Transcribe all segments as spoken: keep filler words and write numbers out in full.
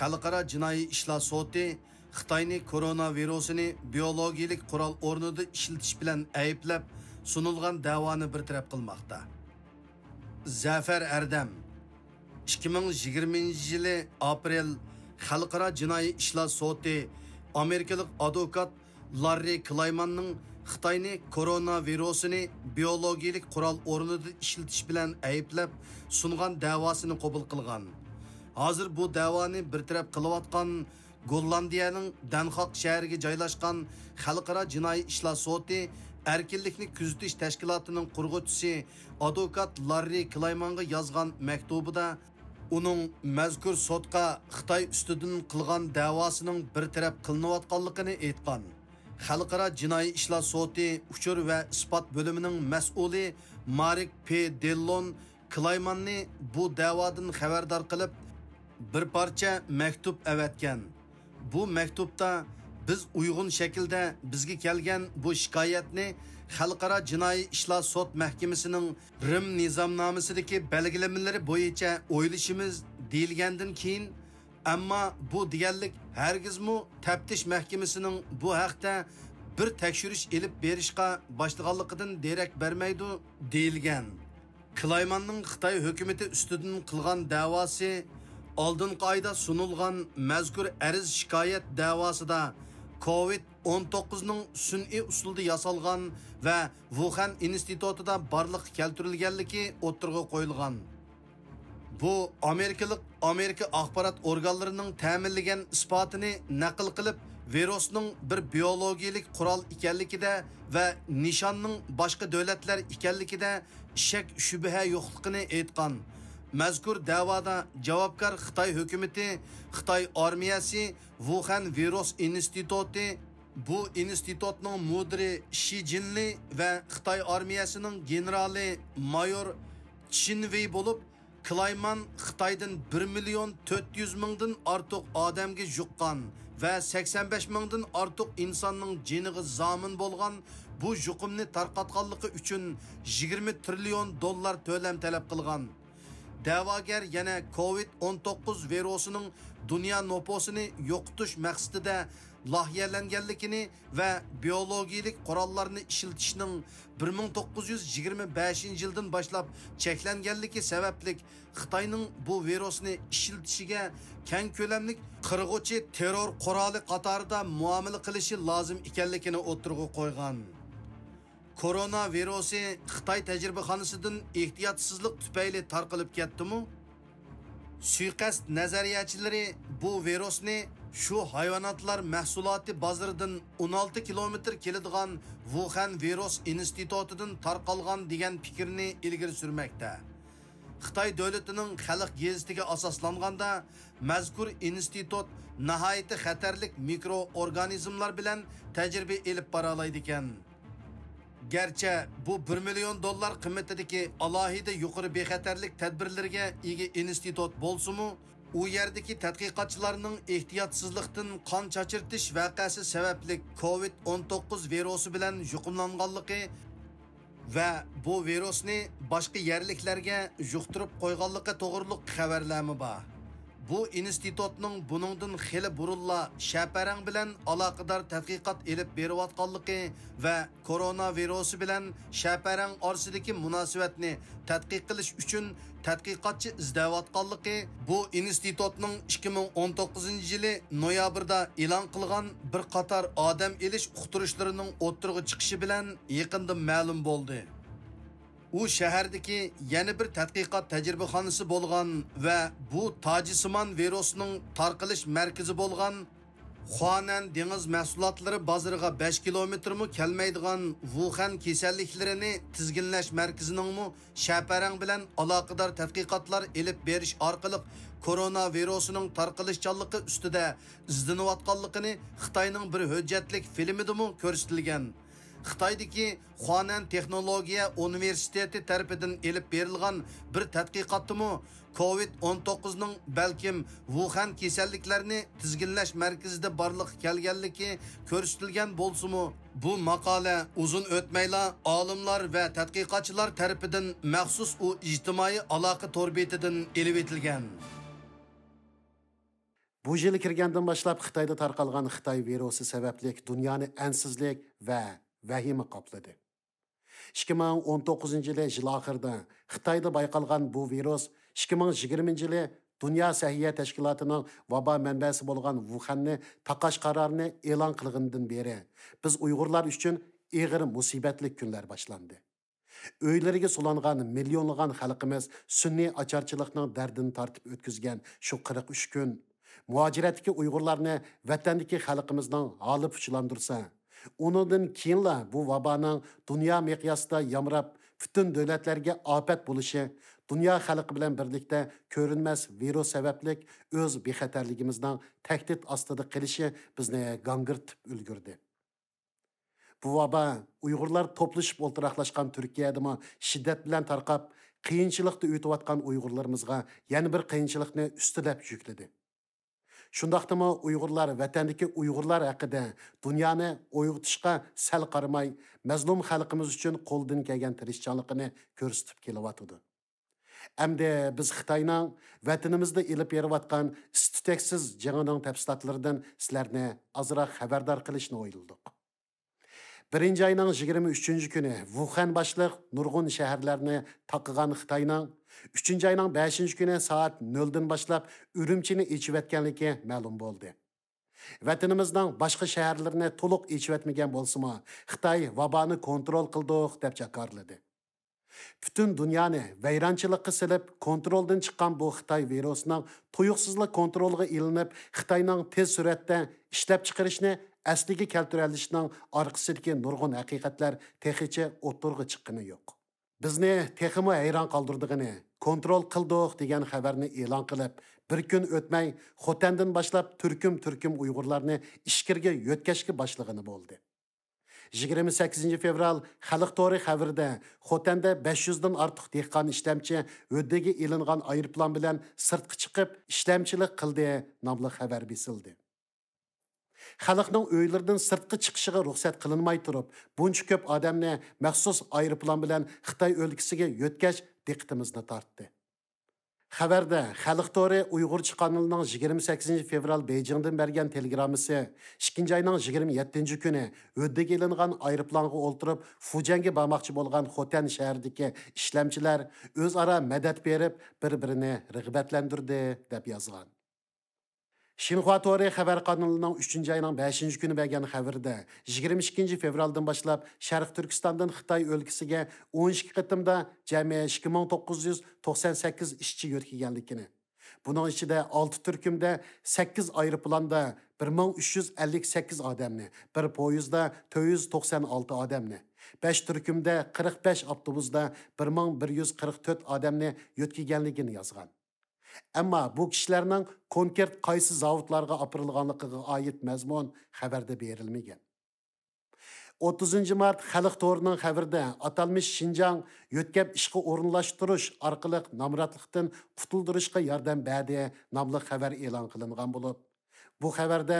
خەلقئارا جىنايى ئىشلار سوتى خىتاينى كورونا ۋىرۇسىنى بىيولوگىيىلىك قورال ئورنىدا ئىشلىتىش بىلەن ئەيىبلەپ سۇنۇلغان دەۋانى بىر تەرەپ قىلماقتا. زەفەر ئەردەم. ئىككى مىڭ يىگىرمىنچى يىلى ئاپرېل، خەلقئارا جىنايى ئىشلار سوتى ئامېرىكىلىق ئادۋوكات لاررى كلايماننىڭ خىتاينى كورونا ۋىرۇسىنى بىيولوگىيىلىك قورال ئورنىدا ئىشلىتىش بىلەن ئەيىبلەپ سۇنغان دەۋاسىنى قوبۇل قىلغان. ھازىر بۇ دەۋانى بىر تەرەپ قىلىۋاتقان گوللاندىيەنىڭ دەنخاق شەھىرىگە جايلاشقان خەلقئارا جىنايى ئىشلار سوتى ئەركىنلىكنى كۆزىتىش تەشكىلاتىنىڭ قۇرغۇچىسى ئادۋوكات لاررى كلايمانغا يازغان مەكتۇبىدا ئۇنىڭ مەزكۇر سوتقا خىتاي ئۈستىدىن قىلغان دەۋاسىنىڭ بىر تەرەپ قىلىنىۋاتقانلىقىنى ئېيتقان. خەلقئارا جىنايى ئىشلار سوتى ئۇچۇر ۋە ئىسپات بۆلۈمىنىڭ مەسئۇلى مارك پ دېللون كلايماننى بۇ دەۋادىن خەۋەردار قىلىپ، بىر پارچە مەكتۇپ ئەۋەتكەن. بۇ مەكتۇپتا بىز ئۇيغۇن شەكىلدە بىزگە كەلگەن بۇ شىكايەتنى خەلقئارا جىنايى ئىشلار سوت مەھكىمىسىنىڭ رىم نىزامنامىسىدىكى بەلگىلىمىلىرى بويىچە ئويلىشىمىز دېيىلگەندىن كېيىن، ئەمما بۇ دېگەنلىك ھەرگىزمۇ تەپتىش مەھكىمىسىنىڭ بۇ ھەقتە بىر تەكشۈرۈش ئېلىپ بېرىشقا باشلىغانلىقىدىن دېرەك بەرمەيدۇ، دېيىلگەن. كلايماننىڭ خىتاي ھۆكۈمىتى ئۈستىدىن قىلغان دەۋاسى ئالدىنقى ئايدا سۇنۇلغان مەزكۇر ئەرز شىكايەت دەۋاسىدا كوۋىد ئون توققۇزنىڭ سۈنئىي ئۇسۇلدا ياسالغان ۋە ۋۇخەن ئىنستىتۇتىدا بارلىققا كەلتۈرۈلگەنلىكى ئوتتۇرىغا قويۇلغان. بۇ ئامېرىكىلىق ئامېرىكا ئاخبارات ئورگانلىرىنىڭ تەمىنلىگەن ئىسپاتىنى نەقىل قىلىپ، ۋىرۇسنىڭ بىر بىيولوگىيىلىك قورال ئىكەنلىكىدە ۋە نىشاننىڭ باشقا دۆلەتلەر ئىكەنلىكىدە شەك-شۈبھە يوقلۇقىنى ئېيتقان. مەزكۇر دەۋادا جاۋابكار خىتاي ھۆكۈمىتى، خىتاي ئارمىيەسى، ۋۇخەن ۋىرۇس ئىنستىتۇتى، بۇ ئىنستىتۇتنىڭ مۇدىرى شى جىنلى ۋە خىتاي ئارمىيەسىنىڭ گېنېرالى مايور چىن ۋېي بولۇپ، كلايمان خىتايدىن بىر مىليون تۆت يۈز مىڭدىن ئارتۇق ئادەمگە يۇققان ۋە سەكسەن بەش مىڭدىن ئارتۇق ئىنساننىڭ جېنىغا زامىن بولغان بۇ يۇقۇمنى تارقاتقانلىقى ئۈچۈن يىگىرمە تىرىليون دوللار تۆلەم تەلەپ قىلغان. دەۋاگەر يەنە كوۋىد ئون توققۇز ۋىرۇسىنىڭ دۇنيا نوپۇسىنى يوقىتىش مەقسىتىدە لايىھەلەنگەنلىكىنى ۋە بىيولوگىيىلىك قوراللارنى ئىشلىتىشنىڭ بىر مىڭ توققۇز يۈز يىگىرمە بەشىنچى يىلدىن باشلاپ چەكلەنگەنلىكى سەۋەبلىك خىتاينىڭ بۇ ۋىرۇسنى ئىشلىتىشىگە كەڭ كۆلەملىك قىرغۇچى تېررور قورالى قاتارىدا مۇئامىلە قىلىشى لازىم ئىكەنلىكىنى ئوتتۇرىغا قويغان. كورونا ۋىرۇسى خىتاي تەجرىبىخانىسىدىن ئېھتىياتسىزلىق تۈپەيلى تارقىلىپ كەتتىمۇ؟ سۇيىقەست نەزەرىيەچىلىرى بۇ ۋىرۇسنى شۇ ھايۋاناتلار مەھسۇلاتى بازىرىدىن ئون ئالتە كىلومېتىر كېلىدىغان ۋۇخەن ۋىرۇس ئىنستىتۇتىدىن تارقالغان دېگەن پىكىرنى ئىلگىرى سۈرمەكتە. خىتاي دۆلىتىنىڭ خەلق گېزىتىگە ئاساسلانغاندا، مەزكۇر ئىنستىتۇت ناھايىتى خەتەرلىك مىكرو ئورگانىزملار بىلەن تەجرىبە ئېلىپ بارالايدىكەن. گەرچە بۇ بىر مىليون دوللار قىممىتىدىكى ئالاھىدە يۇقىرى بىخەتەرلىك تەدبىرلىرىگە ئىگە ئىنستىتۇت بولسىمۇ، ئۇ يەردىكى تەتقىقاتچىلارنىڭ ئېھتىياتسىزلىقتىن قان چاچرىتىش ۋەقەسى سەۋەبلىك كوۋىد ئون توققۇز ۋىرۇسى بىلەن يۇقۇملانغانلىقى ۋە بۇ ۋىرۇسنى باشقا يەرلىكلەرگە يۇقتۇرۇپ قويغانلىقى توغرۇلۇق خەۋەرلەرمۇ بار. بۇ ئىنستىتۇتنىڭ بۇنىڭدىن خېلى بۇرۇنلا شەپەرەڭ بىلەن ئالاقىدار تەتقىقات ئېلىپ بېرىۋاتقانلىقى ۋە كورونا ۋىرۇسى بىلەن شەپەرەڭ ئارىسىدىكى مۇناسىۋەتنى تەتقىق قىلىش ئۈچۈن تەتقىقاتچى ئىزدەۋاتقانلىقى، بۇ ئىنستىتۇتنىڭ ئىككى مىڭ ئون توققۇزىنچى يىلى نويابىردا ئېلان قىلغان بىر قاتار ئادەم ئېلىش ئۇقتۇرۇشلىرىنىڭ ئوتتۇرىغا چىقىشى بىلەن يېقىندا مەلۇم بولدى. ئۇ شەھەردىكى يەنە بىر تەتقىقات تەجرىبىخانىسى بولغان ۋە بۇ تاجسىمان ۋىرۇسنىڭ تارقىلىش مەركىزى بولغان خۇانەن دېڭىز مەھسۇلاتلىرى بازىرىغا بەش كىلومېتىرمۇ كەلمەيدىغان ۋۇخەن كېسەللىكلىرىنى تىزگىنلەش مەركىزىنىڭمۇ شەپەرەڭ بىلەن ئالاقىدار تەتقىقاتلار ئېلىپ بېرىش ئارقىلىق كورونا ۋىرۇسىنىڭ تارقىلىشچانلىقى ئۈستىدە ئىزدىنىۋاتقانلىقىنى خىتاينىڭ بىر ھۆججەتلىك فىلىمىدىمۇ كۆرسىتىلگەن. خىتايدىكى خۇانەن تېخنولوگىيە ئۇنىۋېرسىتېتى تەرىپىدىن ئېلىپ بېرىلغان بىر تەتقىقاتتىمۇ كوۋىد ئون توققۇزنىڭ بەلكىم ۋۇخەن كېسەللىكلەرنى تىزگىنلەش مەركىزىدە بارلىققا كەلگەنلىكى كۆرسىتىلگەن بولسىمۇ، بۇ ماقالە ئۇزۇن ئۆتمەيلا ئالىملار ۋە تەتقىقاتچىلار تەرىپىدىن مەخسۇس ئۇ ئىجتىمائىي ئالاقە تور بېتىدىن ئېلىۋېتىلگەن. بۇ يىل كىرگەندىن باشلاپ خىتايدا تارقالغان خىتاي ۋىرۇسى سەۋەبلىك دۇنيانى ئەنسىزلىك ۋە ۋەھىمە قاپلىدى. ئىككى مىڭ ئون توققۇزىنچى يىلى يىل ئاخىرىدا خىتايدا بايقالغان بۇ ۋىرۇس ئىككى مىڭ يىگىرمىنچى يىلى دۇنيا سەھىيە تەشكىلاتىنىڭ ۋابا مەنبەسى بولغان ۋۇخەننى تاقاش قارارىنى ئېلان قىلغىنىدىن بېرى، بىز ئۇيغۇرلار ئۈچۈن ئېغىر مۇسىبەتلىك كۈنلەر باشلاندى. ئۆيلىرىگە سولانغان مىليونلىغان خەلقىمىز سۈنئىي ئاچارچىلىقنىڭ دەردىنى تارتىپ ئۆتكۈزگەن شۇ قىرىق ئۈچ كۈن، مۇھاجىرەتتىكى ئۇيغۇرلارنى ۋەتەندىكى خەلقىمىزنىڭ ھالى پۇچىلاندۇرسا، ئۇنىڭدىن كېيىنلا بۇ ۋابانىڭ دۇنيا مىقياسىدا يامراپ، پۈتۈن دۆلەتلەرگە ئاپەت بولۇشى، دۇنيا خەلقى بىلەن بىرلىكتە كۆرۈنمەس ۋىرۇس سەۋەبلىك ئۆز بىخەتەرلىكىمىزنىڭ تەھدىت ئاستىدا قېلىشى بىزنى گاڭگىرىتىپ ئۈلگۈردى. بۇ ۋابا ئۇيغۇرلار توپلىشىپ ئولتۇراقلاشقان تۈركىيەدىمۇ شىددەت بىلەن تارقاپ، قىيىنچىلىقتا ئۆتۈۋاتقان ئۇيغۇرلىرىمىزغا يەنە بىر قىيىنچىلىقنى ئۈستىلەپ يۈكلىدى. شۇنداقتىمۇ ئۇيغۇرلار ۋەتەندىكى ئۇيغۇرلار ھەققىدە دۇنيانى ئويغىتىشقا سەل قارىماي، مەزلۇم خەلقىمىز ئۈچۈن قولىدىن كەلگەن تىرىشچانلىقىنى كۆرسىتىپ كېلىۋاتىدۇ. ئەمدى بىز خىتاينىڭ ۋەتىنىمىزدە ئېلىپ بېرىۋاتقان ئىس-تۈتەكسىز جېڭىنىڭ تەپسىلاتلىرىدىن سىلەرنى ئازراق خەۋەردار قىلىشنى ئويلىدۇق. بىرىنچى ئاينىڭ يىگىرمە ئۈچىنچى كۈنى ۋۇخەن باشلىق نۇرغۇن شەھەرلەرنى تاقىغان خىتاينىڭ ئۈچىنچى ئاينىڭ بەشىنچى كۈنى سائەت نۆلدىن باشلاپ ئۈرۈمچىنى ئېچىۋەتكەنلىكى مەلۇم بولدى. ۋەتىنىمىزنىڭ باشقا شەھەرلىرىنى تولۇق ئېچىۋەتمىگەن بولسىمۇ، خىتاي ۋابانى كونترول قىلدۇق دەپ جاكارلىدى. پۈتۈن دۇنيانى ۋەيرانچىلىققا سېلىپ، كونترولدىن چىققان بۇ خىتاي ۋىرۇسىنىڭ تۇيۇقسىزلا كونترولغا ئېلىنىپ، خىتاينىڭ تېز سۈرئەتتە ئىشلەپچىقىرىشنى ئەسلىگە كەلتۈرەلىشىنىڭ ئارقىسىدىكى نۇرغۇن ھەقىقەتلەر تېخىچە ئوتتۇرىغا چىققىنى يوق. بىزنى تېخىمۇ ھەيران قالدۇرىدىغىنى، كونترول قىلدۇق دېگەن خەۋەرنى ئېلان قىلىپ، بىر كۈن ئۆتمەي خوتەندىن باشلاپ تۈركۈم-تۈركۈم ئۇيغۇرلارنى ئىچكىرىگە يۆتكەشكە باشلىغىنى بولدى. يىگىرمە سەككىزىنچى فېۋرال خەلق تورى خەۋىرىدە خوتەندە بەش يۈزدىن ئارتۇق دېھقان ئىشلەمچى ھۆددىگە ئېلىنغان ئايروپىلان بىلەن سىرتقا چىقىپ ئىشلەمچىلىك قىلدى ناملىق خەۋەر بېسىلدى. خەلقنىڭ ئۆيلىرىدىن سىرتقا چىقىشىغا رۇخسەت قىلىنماي تۇرۇپ، بۇنچە كۆپ ئادەمنى مەخسۇس ئايروپىلان بىلەن خىتاي ئۆلكىسىگە يۆتكەش دىققىتىمىزنى تارتتى. خەۋەردە خەلق تورى ئۇيغۇرچە قانىلىنىڭ يىگىرمە سەككىزىنچى فېۋرال بېيجىڭدىن بەرگەن تېلېگراممىسى، ئىككىنچى ئاينىڭ يىگىرمە يەتتىنچى كۈنى ھۆددىگە ئېلىنغان ئايروپىلانغا ئولتۇرۇپ فۇجيەنگە بارماقچى بولغان خوتەن شەھىرىدىكى ئىشلەمچىلەر ئۆزئارا مەدەت بېرىپ، بىر-بىرىنى رىغبەتلەندۈردى، دەپ يازغان. شىنخۇا تورى خەۋەر قانىلىنىڭ ئۈچىنچى ئاينىڭ بەشىنچى كۈنى بەرگەن خەۋىرىدە، يىگىرمە ئىككىنچى فېۋرالدىن باشلاپ شەرقىي تۈركىستاندىن خىتاي ئۆلكىسىگە ئون ئىككى قېتىمدا جەمئىي ئىككى مىڭ توققۇز يۈز توقسان سەككىز ئىشچى يۆتكىگەنلىكىنى، بۇنىڭ ئىچىدە ئالتە تۈركۈمدە سەككىز ئايروپىلاندا بىر مىڭ ئۈچ يۈز ئەللىك سەككىز ئادەمنى، بىر پويىزدا تۆت يۈز توقسان ئالتە ئادەمنى، بەش تۈركۈمدە قىرىق بەش ئاپتوبۇستا بىر مىڭ بىر يۈز قىرىق تۆت ئادەمنى يۆتكىگەنلىكىنى يازغان. ئەمما بۇ كىشىلەرنىڭ كونكرېت قايسى زاۋۇتلارغا ئاپىرىلغانلىقىغا ئائىت مەزمۇن خەۋەردە بېرىلمىگەن. ئوتتۇزىنچى مارت خەلق تورىنىڭ خەۋىرىدە ئاتالمىش شىنجاڭ يۆتكەپ ئىشقا ئورۇنلاشتۇرۇش ئارقىلىق نامراتلىقتىن قۇتۇلدۇرۇشقا ياردەم بەردى ناملىق خەۋەر ئېلان قىلىنغان بولۇپ، بۇ خەۋەردە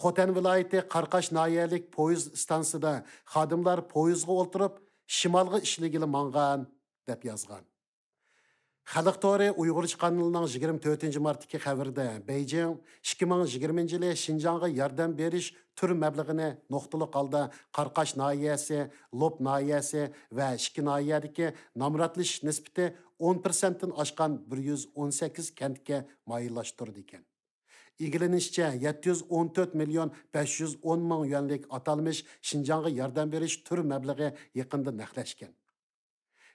خوتەن ۋىلايىتى قاراقاش ناھىيەلىك پويىز ئىستانسىدا خادىملار پويىزغا ئولتۇرۇپ شىمالغا ئىشلىگىلى ماڭغان، دەپ يازغان. خەلق تورى ئۇيغۇرچە قانىلىنىڭ يىگىرمە تۆتىنچى مارتتىكى خەۋىرىدە، بېيجىڭ ئىككى مىڭ يىگىرمىنچى يىلى شىنجاڭغا ياردەم بېرىش تۈر مەبلىغىنى نۇقتىلىق ھالدا قاراقاش ناھىيەسى، لوپ ناھىيەسى ۋە ئىككى ناھىيەدىكى نامراتلىشىش نىسبىتى ئون پىرسەنتتىن ئاشقان بىر يۈز ئون سەككىز كەنتكە مايىللاشتۇرىدىكەن. ئىگىلىنىشىچە، يەتتە يۈز ئون تۆت مىليون بەش يۈز ئون مىڭ يۈەنلىك ئاتالمىش شىنجاڭغا ياردەم بېرىش تۈر مەبلىغى يېقىندا نەقلەشكەن.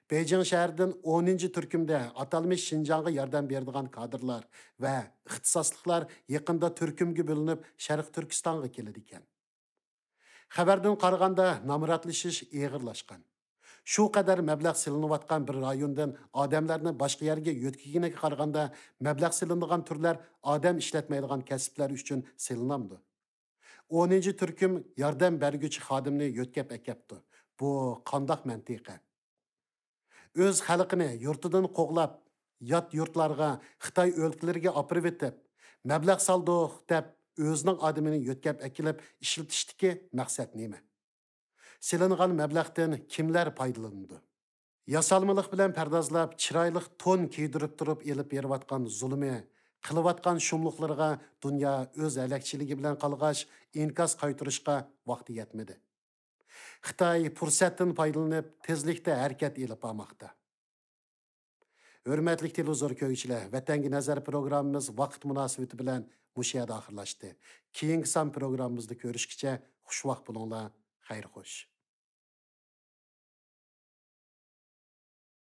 بېيجىڭ شەھىرىدىن ئونىنچى تۈركۈمدە ئاتالمىش شىنجاڭغا ياردەم بېرىدىغان كادىرلار ۋە ئىختىساسلىقلار يېقىندا تۈركۈمگە بۆلۈنۈپ، شەرقىي تۈركىستانغا كېلىدىكەن. خەۋەردىن قارىغاندا، نامراتلىشىش ئېغىرلاشقان. شۇ قەدەر مەبلەغ سېلىنىۋاتقان بىر رايوندىن ئادەملەرنى باشقا يەرگە يۆتكىگىنىگە قارىغاندا، مەبلەغ سېلىنىدىغان تۈرلەر ئادەم ئىشلەتمەيدىغان كەسىپلەر ئۈچۈن سېلىنامدۇ؟ ئونىنچى تۈركۈم ياردەم بەرگۈچى خادىمنى يۆتكەپ ئەكەپتۇ. بۇ قانداق مەنتىقە؟ ئۆز خەلقىنى يۇرتىدىن قوغلاپ، يات يۇرتلارغا، خىتاي ئۆلكىلىرىگە ئاپىرىۋېتىپ، مەبلەغ سالدۇق دەپ، ئۆزىنىڭ ئادىمىنى يۆتكەپ ئەكېلىپ ئىشلىتىشتىكى مەقسەت نېمە؟ سېلىنغان مەبلەغدىن كىملەر پايدىلىنىدۇ؟ ياسالمىلىق بىلەن پەردازلاپ، چىرايلىق تون كىيدۈرۈپ تۇرۇپ ئېلىپ بېرىۋاتقان زۇلۇمى قىلىۋاتقان شۇملۇقلىرىغا دۇنيا ئۆز ھەلەكچىلىكى بىلەن قالغاچ، ئىنكاس قايتۇرۇشقا ۋاقتى يەتمىدى. خىتاي پۇرسەتتىن پايدىلىنىپ، تېزلىكتە ھەرىكەت ئېلىپ بارماقتا. ھۆرمەتلىك تېلېۋىزور كۆرگۈچىلەر، ۋەتەنگە نەزەر پروگراممىمىز ۋاقىت مۇناسىۋىتى بىلەن مۇشۇ يەردە ئاخىرلاشتى. كېيىنكى سان پروگراممىمىزدا كۆرۈشكىچە خۇشۋاق بولۇڭلار، خەير خوش.